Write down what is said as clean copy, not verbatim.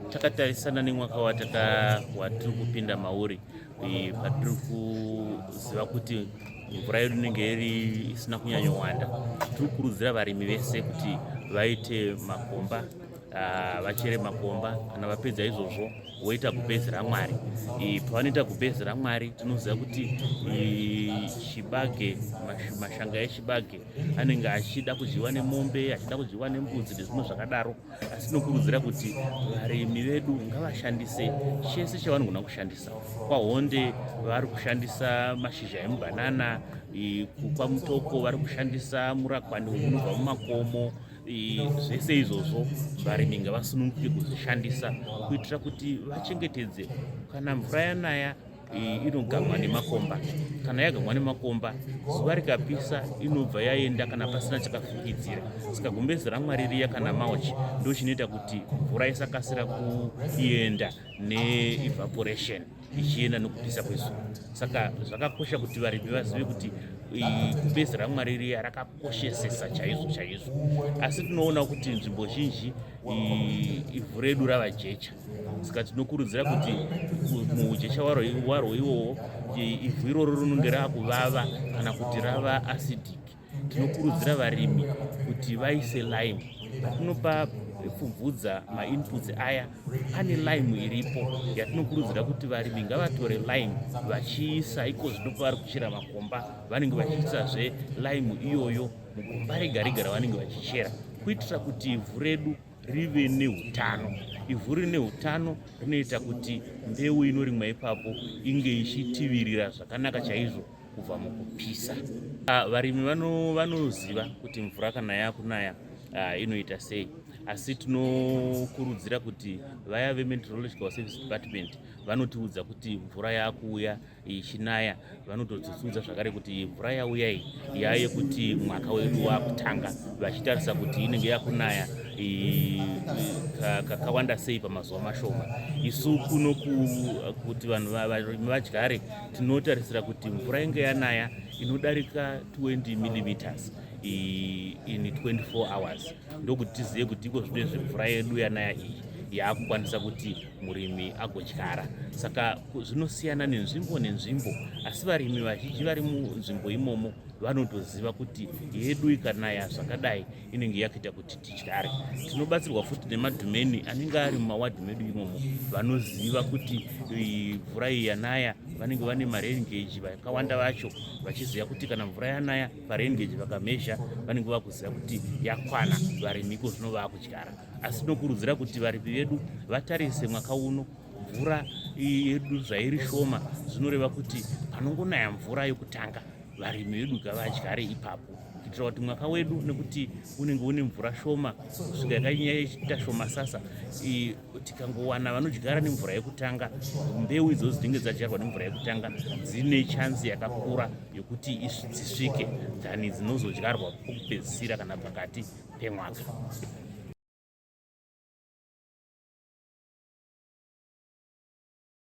Takatarisana nemwaka watiri kupinda mauri, patiri kuziva kuti mvura yedu inenge iri isina kunyanyowanda. Tiri kukurudzira varimi vese kuti vaite makomba, vachere makomba. Kana vapedza izvozvo, voita gumbezi raMwari. Pavanoita gumbezi raMwari, tinoziva kuti chibage, mashanga echibage anenge achida kudyiwa nemombe, achida kudyiwa nembudzi nezvimwe zvakadaro. Asi tinokurudzira kuti varimi vedu ngavashandise chese chavanogona kushandisa. KwaHonde vari kushandisa mashizha emubhanana, kwaMutoko vari kushandisa murakwani unobva mumakomo. Zvese izvozvo varimi ngavasununguke kuzvishandisa kuitira kuti vachengetedze. Kana mvura yanaya, inogamwa nemakomba. Kana yagamwa nemakomba, zuva rikapisa, inobva yaenda kana pasina chakafukidzira. Saka gumbezi raMwari riya kana mulch ndo chinoita kuti mvura isakasira kuenda neevaporation, ichienda nokupisa kwezuva. Saka zvakakosha kuti varimi vazive kuti gumbezi raMwari riya rakakoshesesa chaizvo chaizvo. Asi tinoona kuti nzvimbo zhinji ivhu redu rava jecha, saka tinokurudzira kuti muujecha warwo iwowo, ivhu iroro rinonge raakuvava kana kuti rava acidic. Tinokurudzira varimi kuti vaise lime. Patinopa Pfumvudza mainputs aya, pane lime iripo yatinokurudzira kuti varimi ngavatore lime vachiisa iko zvino pavari kuchera makomba. Vanenge vachiisazve lime iyoyo mugomba rega rega ravanenge vachichera kuitira kuti ivhu redu rive neutano. Ivhu rine utano rinoita kuti mbeu inorimwa ipapo inge ichitivirira zvakanaka chaizvo kubva mukupisa. Varimi vanoziva kuti mvura kana yakunaya inoita sei, asi tinokurudzira kuti vaya veMeteorological Service Department vanotiudza kuti mvura yakuuya ichinaya, vanototiudza zvakare kuti mvura yauya iyi yayekuti mwaka wedu wakutanga, vachitarisa kuti inenge yakunaya kakawanda sei pamazuva mashoma. Isu kuno kuti vanhu varimi vadyare, tinotarisira kuti mvura inge yanaya inodarika 20 millimeters in 24 hours, ndokuti tizive kuti iko zvino izvi mvura yedu yanaya iyi yaakukwanisa kuti murimi agodyara. Saka zvinosiyana nenzvimbo nenzvimbo, asi varimi vazhinji vari munzvimbo imomo vanotoziva kuti yedu ikanaya zvakadai inenge yakuita kuti tidyare. Tinobatsirwa futi nemadhumeni anenge ari mumawadhi medu imomo, vanoziva kuti mvura iyi yanaya. Vanenge vane marain gauge vakawanda vacho, vachiziva kuti kana mvura yanaya, parain gauge vakamezha, vanenge vakuziva kuti yakwana, varimi iko zvino vakudyara. Asi tinokurudzira kuti varimi vedu vatarise mwaka uno mvura yedu zvairi shoma, zvinoreva kuti panongonaya mvura yokutanga, varimi vedu ngavadyare ipapo kuitira kuti mwaka wedu, nekuti unenge une mvura shoma kusvika yakanyaita shoma sasa, tikangowana vanodyara nemvura yekutanga, mbeu idzodzo dzinenge dzadyarwa nemvura yekutanga dzine chanzi yakakura yokuti dzisvike than dzinozodyarwa pokupedzisira kana pakati pemwaka.